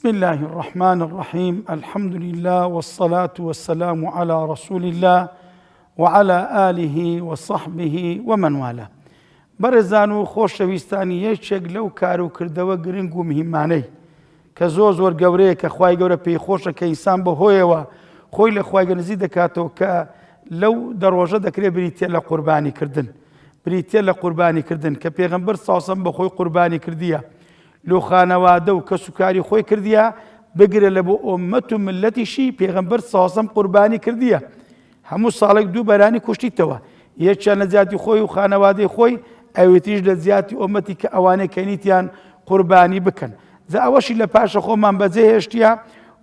بسم الله الرحمن الرحیم الحمد لله والصلاة والسلام على رسول الله وعلى آله وصحبه ومن والاه. بەڕێزان و خۆشەویستانی یەکێک لەو کار و کردەوە گرنگ و مهمانەی کە زۆر زۆر گەورەیە کە خوای گەورە پێی خۆشە کە ئینسان بەهۆیەوە خۆی لە خوای گەورە نزیک دەکاتەوە کە لەو دەڕۆژە دەکرێت بریتە لە قوربانی کردن بریتە لە قوربانی کردن کە پێغەمبەر ساسەم بە خۆی قوربانی کردیە لۆ خانەوادە و کەس و کاری خۆی کردیە بگرە لە بۆ ئۆمەت و ملەتیشی پێغەمبەر ساسەم قوربانی کردیە هەموو ساڵێک دوو بەرانی کوشتیتەوە یەکیان لە جیاتی خۆی و خانەوادەی خۆی ئەوێتیش لە جیاتی ئۆمەتی کە ئەوانەی کەنیتیان قوربانی بکەن جا ئەوەشی لە پاشە خۆمان بەجێ هێشتیە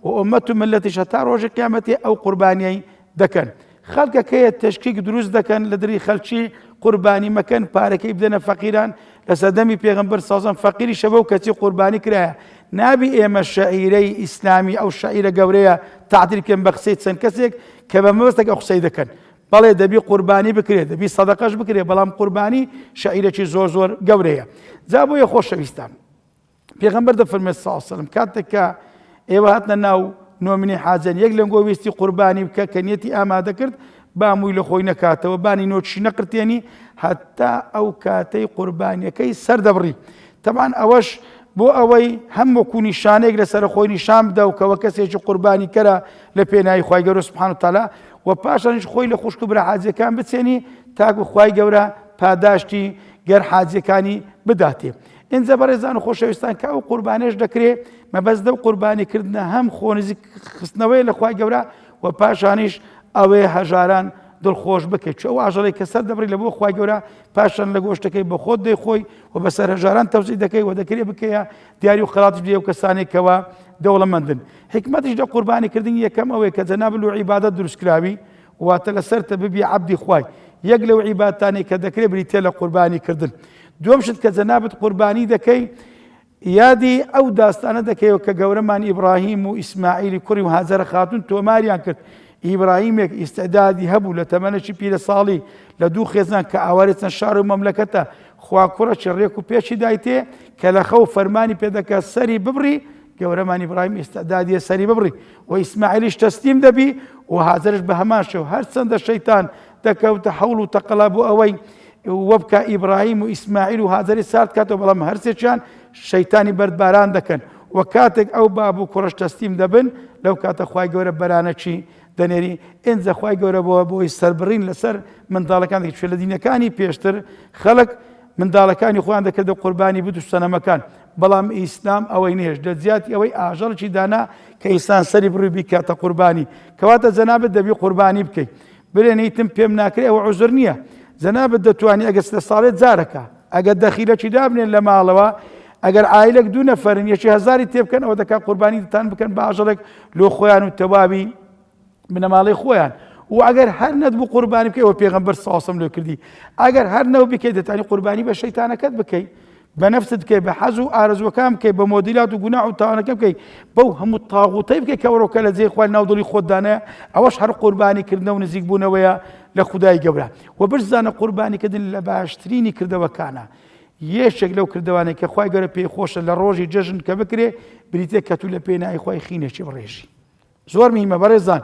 و ئۆمەت و ملەتیش هەتا ڕۆژی قیامەتی ئەو قوربانیەی دەکەن خەڵکەکەیە تەشکیک دروست دەکەن لە دری خەلکی قوربانی مەکەن پارەکەی بدەنە فەقیران لە سەردەمی پێغەمبەر سازم فەقیری شەبە و کەچی قوربانی کرایە نابی ئێمە شعیرەی ئیسلامی ئەو شعیرە گەورەیە تعدیل بکەن بە قسەی چەند کەسێک کە بە مەبەستێک ئەو قسەی دەکەن بەڵێ دەبی قوربانی بکرێت دەبی سەدەقەش بکرێت بەڵام قوربانی شعیرەکی زۆر زۆر گەورەیە جا بۆیە خۆشەویستان پێغەمبەر دەفەرمێت صلی الله علیه وسلم کاتێک کە ئێوە هاتنە ناو نۆمینی حاجەن یەک لەنگۆ ویستی قوربانی بکە کە نیەتی ئامادە کرد با مووی لە خۆی نەکاتەوە بانی نۆچی نەقرتێنی هەتا ئەو کاتەی قوربانیەکەی سەردەبڕی تەبان ئەوەش بۆ ئەوەی هەم وەکو نیشانەیەک لەسەر خۆی نیشان بدا و کەوە کەسێکی قوربانی کەرە لە پێناوی خوای گەورە سبحانه وتعالی و پاشانیش خۆی لە خوشک و برا حاجیەکان بچێنی تاکو خوای گەورە پاداشتی گەر حاجیەکانی بداتێ. ئینجا بەڕێزان و خۆشەویستان کە ئەو قوربانێش دەکرێ مەبەست لەو قوربانی کردنە هەم خۆ نزیک خستنەوەی لە خوای گەورە و پاشانیش ئەوێ هەژاران دڵخۆش بکەیت چ ئەو ئاژەڵی کە سەر دەبڕی لە بۆ خوای گەورە پاشان لە گۆشتەکەی بە خۆت دەیخۆی و بەسەر هەژاران تەوزیع دەکەی و دەکرێ بکەیە دیاری و خەڵاتیش بدەی ئەو کەسانێک کەوا دەوڵەمەندن حیکمەتیش لە قوربانیکردن یەکەم ئەوەیە کە جەناب لۆ عیبادەت دروستکراوی واتە لەسەرتە ببی عەبدی خوای یەک لەو عیبادتانەی کە دەکرێت بریتە لە قوربانی کردن دووەم شت کە جەنابت قوربانی دەکەی یادی ئەو داستانە دەکەیەوە کە گەورەمان ئیبراهیم و ئیسماعیلی کوڕی و هاجەرە خاتون تۆماریان کرد ئیبراهیمێک ئیستعدادی هەبوو لە تەمەنێکی پیرە ساڵی لە دوو خێزان کە ئاوارەی چەند شار و مەملەکەتە خوا کوڕەکی ڕێک و پێشی دایتێ کە لە خەو فەرمانی پێدەکە سەری ببڕی گەورەمان ئیبراهیم ئیستعدادیە سەری ببڕی و ئیسماعیلیش تەسلیم دەبی و هاجەرش بە هەمان شێوە هەرچەندە شەیتان دەکەوتە هەوڵ و تەقەلا بۆ ئەوەی وەبکە ئیبراهیم و ئیسماعیل و هاجەری سارد کاتەوە بەڵام هەرسێکیان شەیتانی بەردباران دەکەن و کاتێک ئەو باب و کوڕش تەسلیم دەبن لەو کاتە خوای گەورە بەرانەکی دەنێری ئینجا خوای گەورە بۆ بۆی سەربڕین لەسەر منداڵەکان دەکرد لە دینەکانی پێشتر خەڵک منداڵەکانی خۆیان دەکردە قوربانی بت و سەنەمەکان بەڵام ئیسلام ئەوەی نێشت لە جیاتی ئەوەی ئاژەڵکی دانا کە ئینسان سەری بڕی بیکاتە قوربانی کەواتە جەنابت دەبی قوربانی بکەیت برێنیتم پێم ناکرێ ئەوە عوزر نییە جەنابت دەتوانی ئەگەر لە ساڵێ جارەکە ئەگەر دەخیلەکی دابنێن لە ماڵەوە ئەگەر عایلێک دوو نەفەرن یەکی هەزاری تێبکەن ئەوە دەکات قوربانی دەتان بکەن بە ئاژەڵێک لۆ خۆیان و تەواوی بنەماڵەی خۆیان و ئەگەر هەر نەتبوو قوربانی بکەی ئەوە پێغەمبەر ساسم لێ کردی ئەگەر هەر نەو بکەی دەتانی قوربانی بە شەیتانەکەت بکەی بە نەفست بکەی بە حەز و ئارەزوەکان بکەی بە مۆدیلات و گوناح و تاوانەکە بکەی بەو هەموو تاغوتەی بکەی کە ئەوڕۆکە لە جێی خوای ناو دڵی خۆتدانەیە ئەوەش هەر قوربانی کردنە و نزیک بوونەوەیە لە خودای گەورە و بشزانە قوربانی کردن لە باشترینی کردەوەکانە یەکێک لەو کردەوانەی کە خوای گەورە پێی خۆشە لە ڕۆژی جەژن کە بکرێ بریتە کە تو لە پێناوی خوای خینێکی بڕێژی زۆر مهمە بەڕێزان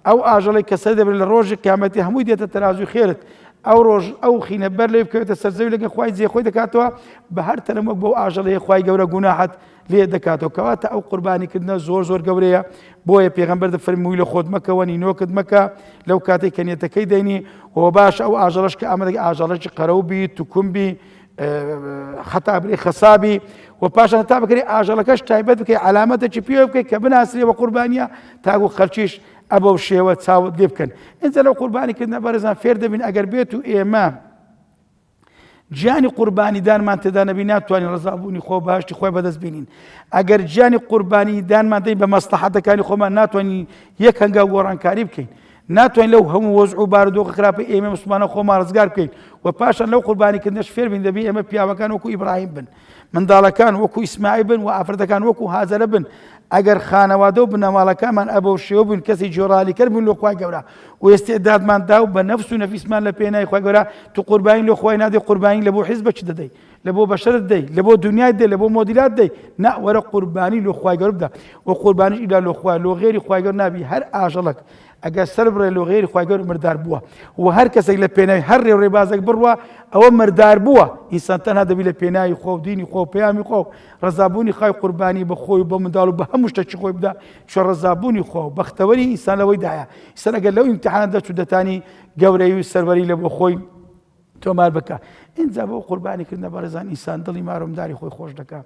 ئەو ئاژەڵی کە سەر دەبێت لە ڕۆژی قیامەتی هەمووی دێتە تەرازوی خێرت ئەو ڕۆژ ئەو خینە بەر لێ بکەوێتە سەر زەوی لەگە خوای جێ خۆی دەکاتەوە بە هەر تەرم وەک بەو ئاژەڵەیە خوای گەورە گوناحت لێ دەکاتەوە کەواتە ئەو قوربانی کردنە زۆر زۆر گەورەیە بۆیە پێغەمبەر دەفەرمووی لە خۆت مەکەوە نینۆکت مەکە لەو کاتێک کە نیەتەکەی دەینی و باش ئەو ئاژەڵەش کە ئامادە ئاژەڵێکی قەرەو بی توکم بی خەتا بری خەسابی و پاشان تا بکرێ ئاژەڵەکەش تایبەت بکەی علامەتێکی پێوە بکەیت کە بناسرێ بە قوربانیە تاکو خەلکیش ئەبەو شێوە چاوت لێ بکەن ئینجا لەو قوربانی کردنە بەڕێزان فێر دەبین ئەگەر بێت و ئێمە گیانی قوربانیدانمان تێدا نەبی ناتوانین ڕزابوونی خۆ باشتی خۆی بەدەست بینین ئەگەر گیانی قوربانیدانمان دەین بە مەسلحەتەکانی خۆمان ناتوانین یەک هەنگاو گۆڕانکاری بکەین ناتوانین لەو هەموو وەزع و بارودۆخە خراپەی ئێمە مسلمانە خۆمان ڕزگار بکەین و پاشان لەو قوربانیکردنەش فێر بین دەبی ئێمە پیاوەکان وەکو ئیبراهیم بن منداڵەکان وەکو ئیسماعیل بن و ئافرەتەکان وەکو هاجەرە بن ئەگەر خانەوادە و بنەماڵەکانمان ئەبەو شێوە بوون کەسی جۆرالیکەر بوون لۆ خوای گەورە و ئێستعدادمان دا و بە نەفس و نەفیسمان لە پێناوی خوای گەورە تو قوربانی لۆ خوای نادەی قوربانی لە بۆ حیزبە چ دەدەی؟ لە بۆ بەشەرت دەی لە بۆ دنیای دەی لە بۆ مۆدیلات دەی نا وەرە قوربانی لۆ خوای گەورە بدە و قوربانیش ئیلا لۆ خوای لۆ غێری خوای گەورە نابی هەر ئاژەڵک ئەگەر سەر بڕێ لۆ غێری خوای گەورە مردار بووە و هەر کەسێک لە پێناوی هەر ڕێ و ڕێبازێک بڕوا ئەوە مردار بووە ئینسان تەنها دەبی لە پێناوی خۆ و دینی خۆ و پەیامی خۆ و ڕەزابوونی خوای قوربانی بە خۆی و بە منداڵ و بە هەموو شتێکی خۆی بدا چۆ ڕەزابوونی خۆ و بەختەوەری ئینسان لەوەی دایە ئینسان ئەگەر لەو ئیمتیحانە دەچوو دەتانی گەورەی و سەروەری لە بۆ خۆی تۆمار بکە ئینجا بۆ قوربانی کردنە بەڕێزان ئینسان دڵی مارۆمداری خۆی خۆش دەکا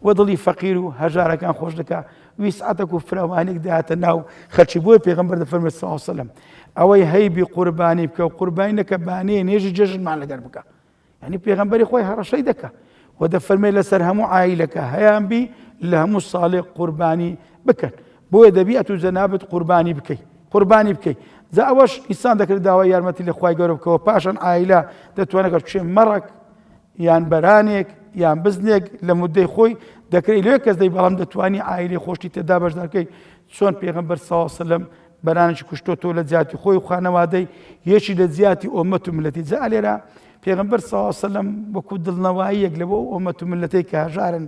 و دڵی فەقیر و هەژارەکان خۆش دەکا ویسعەتەک و فراوانێک دەهاتە ناو خەلکی بۆیە پێغەمبەر دەفەرمێت صلی الله علیه وسلم ئەوەی هەیبی قوربانی بکە و قوربانی نەکە بانەیە نێژی جەژنمان لەگەر بکە یعنی پێغەمبەری خۆی هەڕەشەی دەکا و دەفەرمێ لەسەر هەموو عایلەکە هەیان بی لە هەموو ساڵێک قوربانی بکەن بۆیە دەبی ئەتوو جەنابت قوربانی بکەی قوربانی بکەی جا ئەوەش ئینسان دەکرێت داوای یارمەتی لە خوای گەورە بکەوە پاشان عایلە دەتوانێت گەر چێ مەڕک یان بەرانێک یان بزنێک لە مدەی خۆی دەکرێت لێ کەس دەی بەڵام دەتوانی عایلی خۆشی تێدا بەشدارکەی چۆن پێغەمبەر صلی الله علیه وسلم بەرانێکی کوشتۆتەوە لە جیاتی خۆی و خانەوادەی یەکی لە جیاتی ئۆمەت و ملەتی جا لێرە پێغەمبەر صلی الله علیه وسلم وەکو دڵنەواییەک لە بۆ ئەو ئۆمەت و ملەتەی کە هەژارن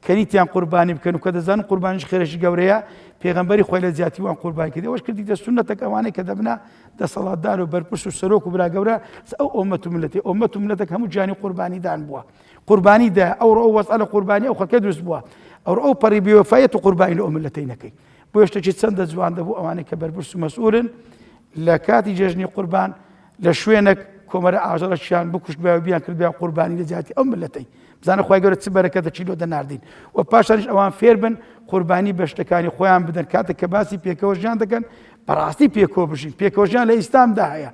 کەنیتیان قوربانی بکەن و کە دەزانن قوربانیش خێرێکی گەورەیە پێغەمبەری خۆی لە جیاتی وان قوربانی کرد ئەوەش کردیتە سوننەتێک ئەوانەی کە دەبنە دەسەڵاتدار و بەرپرس و سەرۆک و برا گەورە ئەو ئۆمەت و ملەتی ئۆمەت و ملەتێک هەموو گیانی قوربانیدان بووە قوربانی دا ئەو ئەو وەزعە لە قوربانی ئەو خەڵکە دروست بووە ئەو ئەو پەڕی بێوەفایەت و قوربانی لە ئەو ملەتەی نەکەی بۆیە شتێکی چەندە جوان دەبوو ئەوانەی کە بەرپرس و مەسئولن لە کاتی جێژنی قوربان لە شوێنێک کۆمەرە ئاژەڵەکیان بکوشت بە بیان کرد بە قوربانی لە جیاتی ئەو ملەتەی بزانە خوای گەورە چ بەرەکەتێکی لۆ دەناردین و پاشانیش ئەوان فێر بن قوربانی بە شتەکانی خۆیان بدەن کاتێک کە باسی پێکەوە ژیان دەکەن بەڕاستی پێکەوە بژین پێکەوە ژیان لە ئیسلامدا هەیە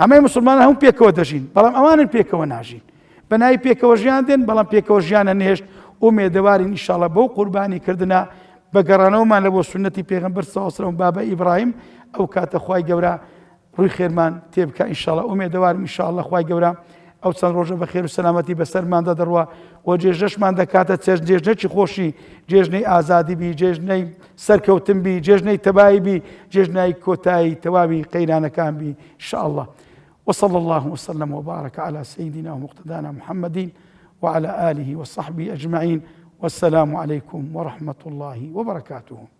ئەمەی مسلمان هەموو پێکەوە دەژین بەڵام ئەوانن پێکەوە ناژین بەناوی پێکەوە ژیان دێن بەڵام پێکەوە ژیانە نهێشت ئومێدەوارین ئیشاڵە بەو قوربانی کردنە بە گەڕانەوەمان لە بۆ سوننەتی پێغەمبەر صلی الله علیه و سلم بابە ئیبراهیم ئەو کاتە خوای گەورە ڕووی خێرمان تێبکە ئینشاءاللە ئومێدەوارم ئینشاءاللە خوای گەورە ئەو چەند ڕۆژە بە خێر و سەلامەتی بەسەرماندا دەڕوا و جێژەشمان دەکاتە چێژ جێژنێکی خۆشی جێژنەی ئازادی بی جێژنەی سەرکەوتن بی جێژنەی تەبایی بی جێژنای کۆتایی تەواوی قەیرانەکان بی ئینشاءاللە وصلى الله وسلم وبارك على سيدنا ومقتدانا محمد وعلى آله وصحبه أجمعين والسلام عليكم ورحمة الله وبركاته.